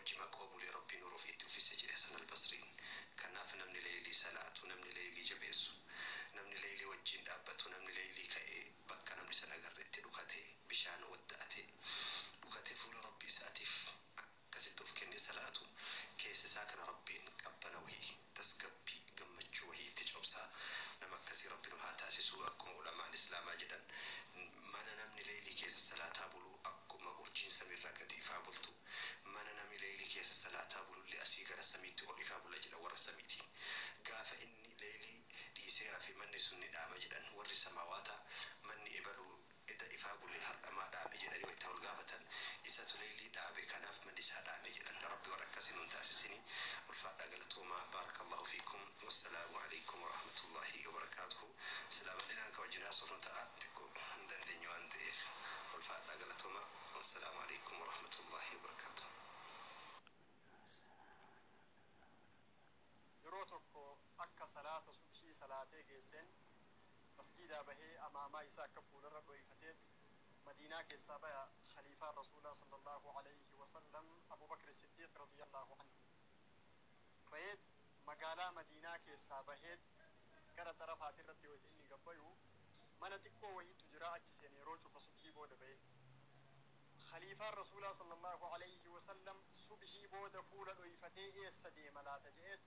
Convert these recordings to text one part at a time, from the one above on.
Wajji maqoo bulee Rabbiin nuura ofiitti uffise jedhe Hasan Albasriin. Kanaaf namni leeylii salaatu, namni leeylii jabeessu, namni leeylii wajjiin dhaabbatu, namni leeylii ka'ee bakka namni isa hin agarretti dhukatee, bishaan wadda'atee, dhukatee fuula Rabbii isaatiif akkasitti of kennee salaatu, keessa isaa kana Rabbiin qabbana wahii, tasgabbii, gammachuu wahii itti cobsa. Nama akkasii Rabbi nu haa taasisu. Akkuma ulamaan Islaamaa jedhan, mana namni leeylii keessa salaataa bulu akkuma urjiin samiirraa gadi ifaa bultu, mana namni leeylii keessa salaataa bulullee asii gara samiitti ol ifaa bula jedhan warra samiiti. Gaafa inni leeylii dhiisee rafe manni sun ni dhaama jedhan warri samaawaataa. Manni ebaluu eda ifaa bule har'a maa dhaame jedhanii wayta wal gaafatan, isatu leeylii dhaabe, kanaaf manni isaa dhaame jedhan. Rabbi warra akkasii nun taasisini. Ulfaadhaa, galatoomaa. Baarakallahu fiikum, wassalaamu aleykum warahmatullaahi wabarakaatuhu. Silaa bal'inaan ka wajjin haasofnu ta'a, xiqqoo hin dandeenye waan ta'eef. Ulfaadhaa, galatoomaa, wassalaamu aleykum warahmatullaahi wabarakaatuhu. Yeroo tokko akka salaata subhii salaatee geesseen masjiidaa bahee, amaamaa isaa akka fuularra dhoyfateet Madiinaa keessaa baya khaliifaan Rasuulaa sallallaahu aleyhi wasallam Abubakri Siddiiq radiyallaahu anhu. Bayeet magaalaa Madiinaa keessaa baheet gara xarafaatirratti wayta inni gad bayu mana xiqqoo wahiitu jira, achi seene yeroo cufa subhii booda bayee. Khaliifaan Rasuulaa sallallaahu aleyhi wasallam subhii booda fuula dhoyfatee eessa deema laata je'eet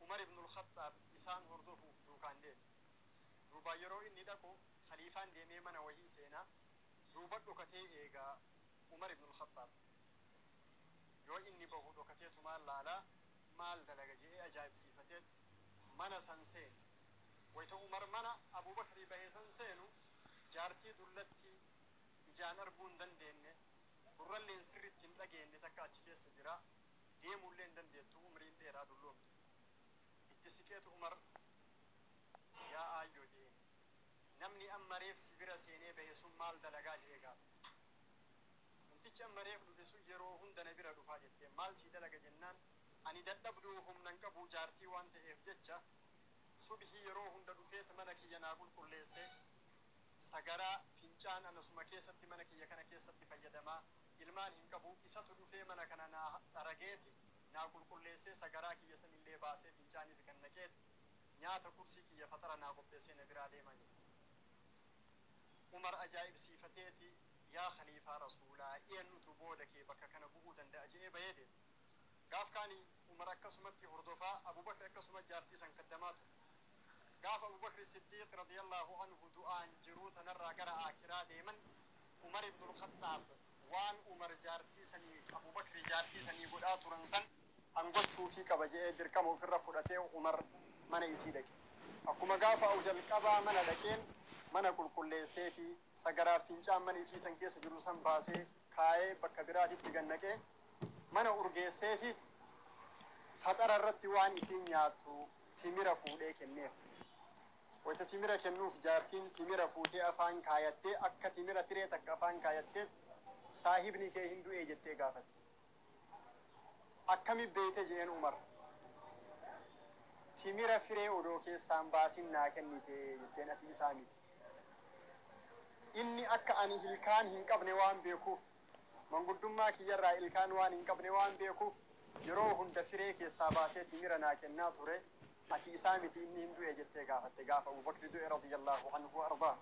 Umar ibnul Khaxxaab isaan hordofuuf duukaan deeme. Duuba yeroo inni dhaqu khaliifaan deemee mana wahii seena, duuba dhokatee eega Umar ibnul Khaxxaab. Yoo inni bahu dhokateetumaan laala, maal dalaga je'ee ajaa'ibsiifateet mana san seene. Wayta Umar mana Abuu Bakrii bahe san seenu, jaartii dullattii ijaan arguu hin dandeenne, gurralleen sirritti hin dhageenne takka achi keessa jira. Deemuullee hin dandeettu, umriin dheeraa, dulloomtu. Itti siqeetu Umar, "Yaa aayyoo," je'een, "namni amma reef si bira seenee bahe sun maal dalagaa?" je'ee gaafate. "Namtichi amma reef dhufe sun yeroo hunda na bira dhufaa," jetteen. "Maal sii dalaga?" jennaan, "Ani dadhabduu, humna hin qabuu, jaartii waan ta'eef jecha subhii yeroo hunda dhufeet mana kiyya naa qulqulleessee, sagaraa fincaan anasuma keessatti mana kiyya kana keessatti fayyadamaa, ilmaan hin qabu, isatu dhufee mana kana naa xarageeti naa qulqulleessee, sagaraa kiyya sanillee baasee, fincaanis gad naqeet nyaata qursii kiyya faxara naa qopheessee na biraa deema," jette. Umar ajaa'ibsiifateeti, "Yaa khaliifaa Rasuulaa, eennutu booda kee bakka kana bu'uu danda'a?" je'ee bayee deeme. Gaaf kaani Umar akkasumatti hordofaa, Abubakri akkasuma jaartii san kaddamaa ture. Gaafa Abubakri Siddiiq radiyallaahu anhu du'aan jiruu tanarraa gara aakiraa deeman, Umar ibnul Khaxxaab waan Umar jaartii sanii, Abubakri jaartii sanii godhaa turan san an gochuufii qaba je'ee dirqama ufirra fudhatee Umar mana isii dhaqe. Akkuma gaafa jalqabaa mana dhaqeen mana qulqulleesseefii, sagaraaf fincaan mana isii san keessa jiru san baasee kaayee bakka biraatitti gad naqee, mana urgeesseefiit faxara irratti waan isiin nyaattu timira fuudhee kenneef. Wayta timira kennuuf jaartiin timira fuutee afaan kaayattee, akka timira tiree takka afaan kaayatteet, "Saahibni kee hin du'ee?" jettee gaafatte. "Akkami beeyte?" je'een Umar. "Timira firee odoo keessaa hin baasin naa kennite," jetteen, "ati isaa miti. Inni akka ani ilkaan hin qabne waan beekuuf, manguddummaa kiyyarraa ilkaan waan hin qabne waan beekuuf, yeroo hunda firee keessaa baasee timira naa kennaa ture. Ati isaa miti, inni hin du'e?" jettee gaafatte. Gaafa Abubakri du'e radiyallaahu anhu wa ardaa.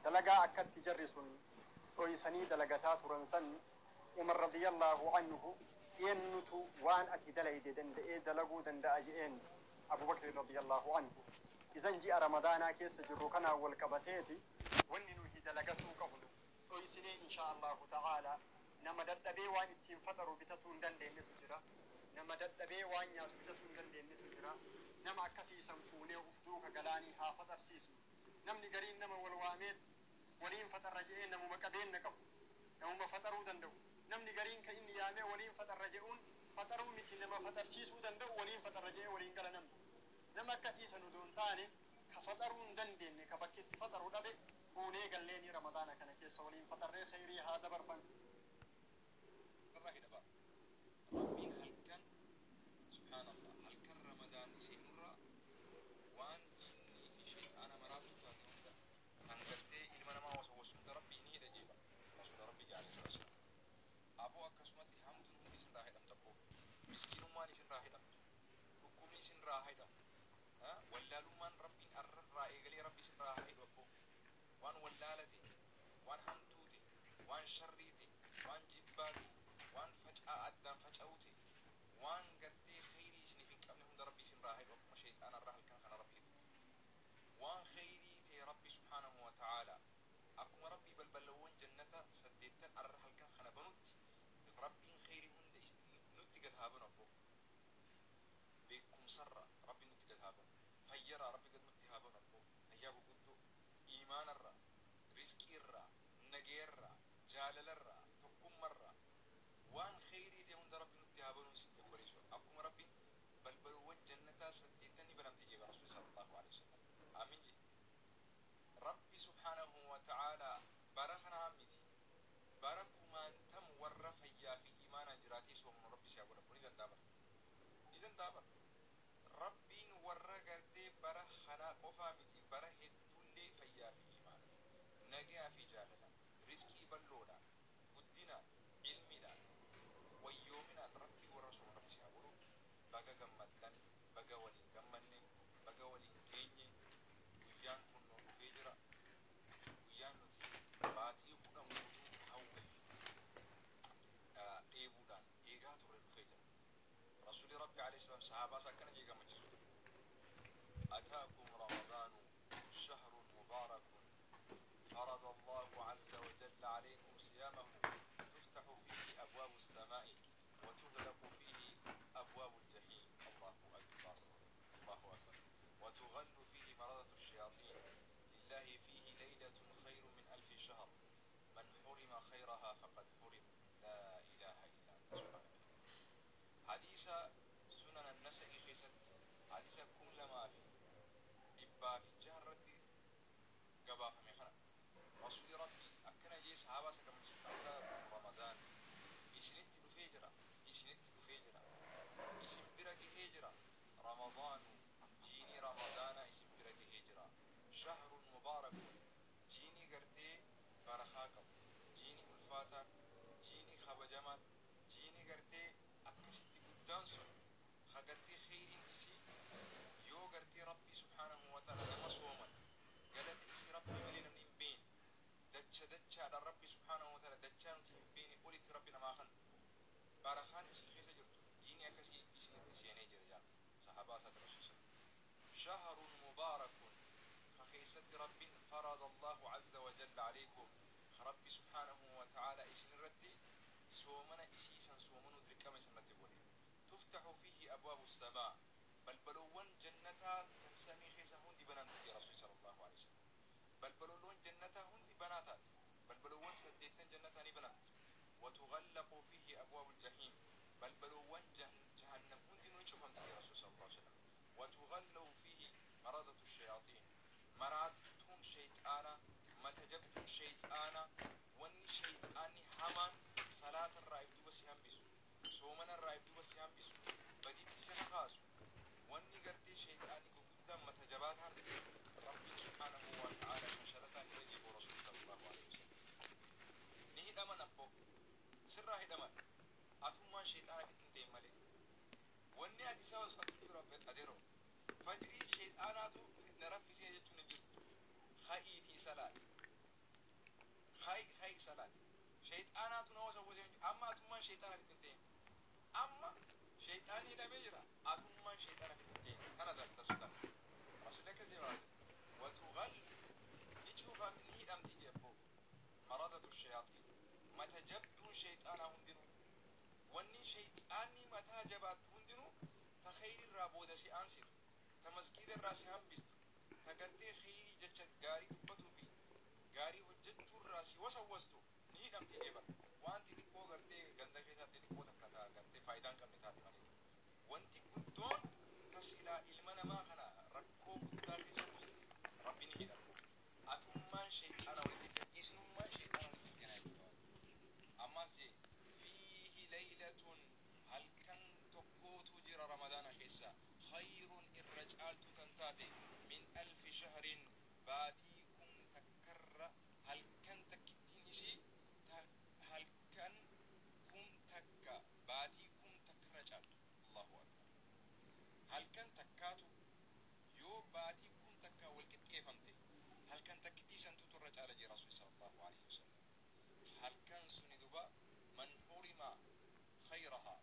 Dalagaa akkatti jarri sun dhoysanii dalagataa turan san Umar radiyallaahu anhu, "Eennutu waan ati dalayde danda'ee dalaguu danda'a?" je'een Abubakri radiyallaahu anhu. Izan ji'a Ramadaanaa keessa jirru kanaan wal qabateeti wanni nuhi dalagatuu qabnu dhoysinee inshaa Allaahu ta'aalaa, nama dadhabee waan ittiin faxaru bitatuu hin dandeennetu jira. Nama dadhabee waan nyaatu bitatuu hin dandeennetu jira. Nama akkasii san fuunee uf duuka galaanii haa faxarsiisnu. Namni gariin nama wal waameet waliin faxarra je'ee namuma qabeenna qabu, namuma faxaruu danda'u. Namni gariin ka inni yaamee waliin faxarra je'uun faxaruu miti, nama faxarsiisuu danda'u waliin faxarra je'ee waliin gala namni. Nama akkasii san odoo hin taane, ka faxaruu hin dandeenne, ka bakka itti faxaru dhabe fuunee galleenii Ramadaana kana keessa waliin faxarree kheyrii haa dabarfannu. Irraa hidha bara. Rabbiin halkan, subhaanallah, halkan Ramadaanni seenurraa waan jinnii fi sheyxaana maraattuu taate hunda kan gartee ilma namaa wasawwasu hunda Rabbii ni hidha jeeba. Rasuula Rabbii alayhi salaatu wassalaam. Aboo, akkasumatti hamtuun hundi sirraa hidhamta. Waan sharrii ta'e, waan jibbaa ta'e, waan faca'aa addaan faca'uu ta'e, waan gartee kheyrii isiniif hin qabne hunda Rabbi isinirraa hidhu, akkuma shayxaanarraa halkan kana Rabbi hidhu. Waan kheyrii ta'e Rabbi subhaanahu wa ta'ala akkuma Rabbi balbalawwan jannata 8 arra halkan kana banutti Rabbiin kheyrii hunda nutti gad haa banu. Abboo, beekumsarra Rabbi nutti gad haa banu, fayyarraa Rabbi gad nutti haa banu, abboo, fayyaa gurguddoo, iimaanarra, rizqiirra, nageerra, jaalalarra, tokkummarra, waan kheyrii ta'e hunda Rabbi nutti haa banu. Isin obboleessu, akkuma Rabbiin balbalawwan jannataa 8 ni banamti jee Rasuuli sallallahu alaihi wasallam. Aamin jee. Rabbi subhaanahu wa ta'ala bara kanaa miti, bara kumaantam warra fayyaa fi imaanaan jiraatee soomnu Rabbi si haa godhamu. Ni danda'a bara, ni danda'a bara. Rabbiin warra gartee bara kanaa qofaa miti, bara hedduullee fayyaa fi imaana, nagayaa fi jaalala, rizqii bal'oodhaan, guddinaan, ilmiidhaan, wayyoominaan Rabbii warra soomu Rabbi si haa godhu. Baga gammaddan, baga waliin gammanne, baga waliin geenye. Guyyaan kun nu dhufee jira. Guyyaan nuti baatii 10 guutuu hawwee dheebuudhaan eegaa turre dhufee jira. Rasuuli Rabbi alayhi salaam sahaabaa isaa akkana jee gammachiisu ture: أتاكم رمضان شهر مبارك، فرض الله عز وجل عليكم صيامه، تفتح فيه أبواب السماء وتغلق فيه أبواب الجحيم. الله أكبر، الله أكبر. وتغل فيه مردة الشياطين. لله فيه ليلة خير من 1000 شهر، من حرم خيرها فقد حرم. لا إله إلا أنت سبحانك. حديث سنن النسائي keessatti حديث 2660tti gabaafame kana Rasuuli Rabbii akkana jee sahaabaa isa gammachiisu: أتاكم رمضان, isinitti dhufee jira, isinitti dhufee jira, isin bira gahee jira. Ramadaanu, jiini Ramadaana isin bira gahee jira. شهر مبارك, jiini gartee barakaa qabu, jiini ulfaataan, jiini kabajamaan, jiini gartee akkasitti guddaan sun, ka gartee kheyriin isii yoo gartee Rabbii subhaanahu wa ta'ala nama sooman galata isii Rabbi malee namni hin beekne, dacha dachaadhaan Rabbi subhaanahu wa ta'ala dachaa nuti hin beekne olitti Rabbi namaa kan barakaan isii keessa jirtu, jiini akkasii isinitti seenee jira jaa sahabaa isaati Rasuul. شهر مبارك فخيست رب فرض الله عز وجل عليكم, ربي سبحانه وتعالى إسن رتي سومنا إسيسا سومنو دركما سنتي قولي. تفتح فيه أبواب السماء, balbalowwan jannataa kan samii keessa hundi banamti jee Rasuul sallallahu alaihi wasallam. Balbalowwan jannataa hundi banaa taate, balbalowwan 8 jannataa ni banamti. وتغلق فيه أبواب الجحيم, balbalowwan jahannam hundinuu ni cufamti jee Rasuul sallallahu alaihi wasallam. وتغل فيه مردة الشياطين, maraattuun shayxaana, mata jabduun shayxaana, wanni shayxaanni hamaan salaata irraa ibduba si hambisu, soomana irraa ibduba si hambisu, badiitti si kakaasu, wanni gartee shayxaanni gurguddaan mata jabaataan Rabbiin subhaanahu wa ta'ala shansalataan irra jeebu Rasuul sallallahu alaihi wasallam ni hidhaman. Abboo, sirraa hidhaman, atummaan shayxaana fitti hin ta'in malee. Wanni ati isa osoo jira adeero, fajrii shayxaanaatu na raffisee jechuun hin jiru. Ha'iitii salaati, ha'i ha'i salaati, shayxaanaatu na wasawwasee hin jiru. Amma atummaan shayxaana fitti hin ta'in. Amma shayxaanni hidhamee jira, atummaan shayxaana fitti hin ta'in. Kana tasu Rasuulli akkas jedha: وتغل, ni cuufam, ni hidhamti jebbo, مردة الشياطين, mata jabduun shayxaanaa hundinuu, wanni shayxaanni mataa jabaattu hundinuu, ta kheyrirraa booda si aansitu, ta masgiida si hambistu, ta gartee kheyrii jecha gaarii dubbatuu fi gaarii hojjechuurraa si wasawwastu ni hidhamti jeebar. Waan xixiqqoo gartee ganda keessatti xixiqqoo takka ta gartee faayidaa hin qabne taate malee, wanti guddoon ta silaa ilma namaa kana rakkoo guddaa keessa buustu Rabbi ni hidhama. Atummaan shayxaana walitti, isnummaan shayxaana walitti kenna jechuudha. Ammas jee: فيه ليلة, halkan tokkootu jira Ramadaana keessa, خير, irra caaltu kan taate, من ألف شهر, baatii kum takkarra. Halkan takkittiin isii halkan 1000 baatii 1000rra caaltu. Allahu akbar! Halkan takkaatu yoo baatii 1000 wal qixxeeffamte, halkan takkittii santuutu irra caala jee Rasuul sallallahu alaihi wasallam. Halkan suni duba man hurima khayrahaa,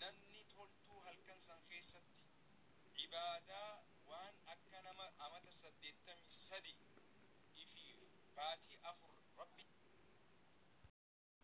namni toltuu halkan san keessatti ibaadaa waan akka nama amata 83 ifii baatii